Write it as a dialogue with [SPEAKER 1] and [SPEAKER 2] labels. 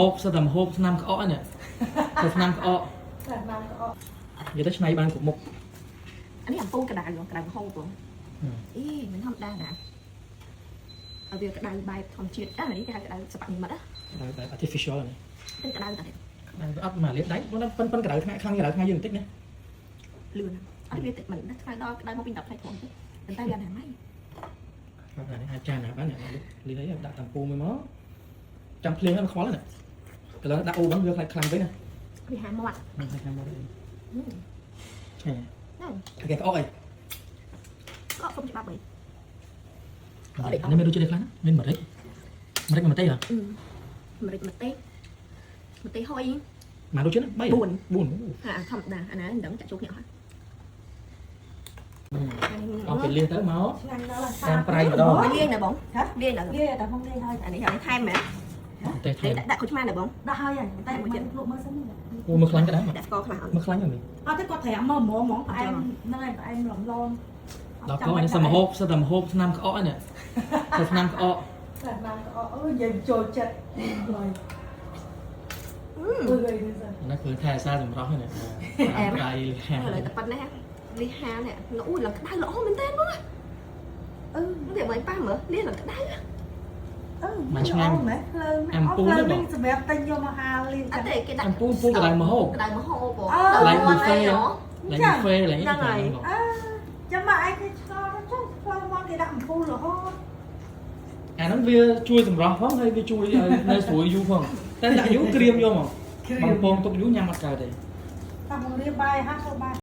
[SPEAKER 1] ហូបសិតតែម្ហូបឆ្នាំក្អកនេះទៅឆ្នាំក្អក
[SPEAKER 2] តែបានក្អក
[SPEAKER 1] និយាយទៅឆ្នៃបានគ្រប់មុខ
[SPEAKER 3] អានេះអំពូលក្តៅក្តៅហូបបងអេមិនធម្មតាណាឲ្យវាក្តៅបែបធម្មជាតិអានេះគេហៅក្តៅសប្បនិមិត្តណា
[SPEAKER 1] ក្តៅបែប artificial នេះ
[SPEAKER 3] តែក្តៅតែ
[SPEAKER 1] ក្តៅវាអត់មកលាបដៃប៉ុន្តែប៉ុនប៉ុនក្តៅថ្ងៃខ្លាំងក្តៅថ្ងៃយើងបន្តិចណា
[SPEAKER 3] លឿនអត់វាតិចមិនដល់ក្តៅដល់ក្តៅមកពី10ថ្ងៃត្រង់ទេប៉ុន្តែវាអនាម័យ
[SPEAKER 1] បាទនេះអាចចានណាបាននេះលីហើយដាក់តាមពូមួយមកចាំភ្លៀងហ្នឹងខ្វល់ណាឥឡូវដាក់អូហ្នឹងវាខ្លាចខ្លាំងពេកណា
[SPEAKER 3] វាហាមាត់
[SPEAKER 1] ហ្នឹងហើយខាងមកនេះឆ្ងាញ់
[SPEAKER 3] ហ្នឹង
[SPEAKER 1] គេក្អកអី
[SPEAKER 3] ក្អកសុំច្បាប់អី
[SPEAKER 1] នេះមានរសជាតិអីខ្លះណាមានម្រេចម្រេចម្ទេសហ៎
[SPEAKER 3] ម្រេចម្ទេសម្ទេសហុយ
[SPEAKER 1] មករសជាតិ3 4
[SPEAKER 3] ហាធម្មតាអាណាមិនដឹងចាក់ចូលគ្នាអស់
[SPEAKER 1] អស់ពេលលាទៅមក
[SPEAKER 2] ឆ្ងាញ់ដល់
[SPEAKER 1] តាមប្រៃម្ដង
[SPEAKER 3] លាងណាបងលាងណា
[SPEAKER 2] លាតែផងលាហើយ
[SPEAKER 3] អានេះអានេះថែមមែន
[SPEAKER 1] ទេថែម
[SPEAKER 3] ដាក់ក្រូចឆ្មាណាបង
[SPEAKER 2] ដាក់ហើយហើយតែមួយទៀតលក់មើលសិន
[SPEAKER 1] អូមើលខ្លាញ់ក៏ដែរ
[SPEAKER 3] ដាក់ស្ករខ្លះអត់
[SPEAKER 1] មើលខ្លាញ់ហ្នឹង
[SPEAKER 2] អត់ទេគាត់ត្រាំមកហ្មងហ្មងផ្អែមហ្នឹងហើយផ្អែមឡំឡំ
[SPEAKER 1] ដល់កោនេះសមហូបសិតតែមហូបឆ្នាំក្អកនេះទៅឆ្នាំក្អក
[SPEAKER 2] តែបានក្អកអើយនិយាយចូលចិត្តហើយអឺអើយនេះសិន
[SPEAKER 1] អានេះគឺថែសារសម្រស់ហ្នឹងតាមប្រៃល
[SPEAKER 3] ឥឡូវតែប៉ុណ្ណេះលីហានេះអូយឡើងក្តៅល្អមែនតើបង
[SPEAKER 2] អឺ
[SPEAKER 3] នេះមកប៉ះមើលនេះឡើងក្តៅ
[SPEAKER 2] អឺមែនភ្លើងភ្លើងនេះសម្រាប់ទិញយកមកហាលលៀង
[SPEAKER 3] អត់ទេគេដាក់
[SPEAKER 1] អំពូលពូក្តៅមហូប
[SPEAKER 3] ក្តៅមហូប
[SPEAKER 1] ឡើង buffet ឡើង
[SPEAKER 3] ហ្នឹងហើយ
[SPEAKER 2] អឺចាំមកឯងគេឆ្លងចុះឆ្លងមកគេដាក់អំពូលរហូត
[SPEAKER 1] អាហ្នឹងវាជួយសម្រស់ផងហើយវាជួយឲ្យនៅស្រួលយូរផងតែដាក់យូរក្រៀមយកមកបំពងទុកយូរញ៉ាំអត់កើតទេ
[SPEAKER 2] តាមករៀបបាយហាក់ចូលបាយ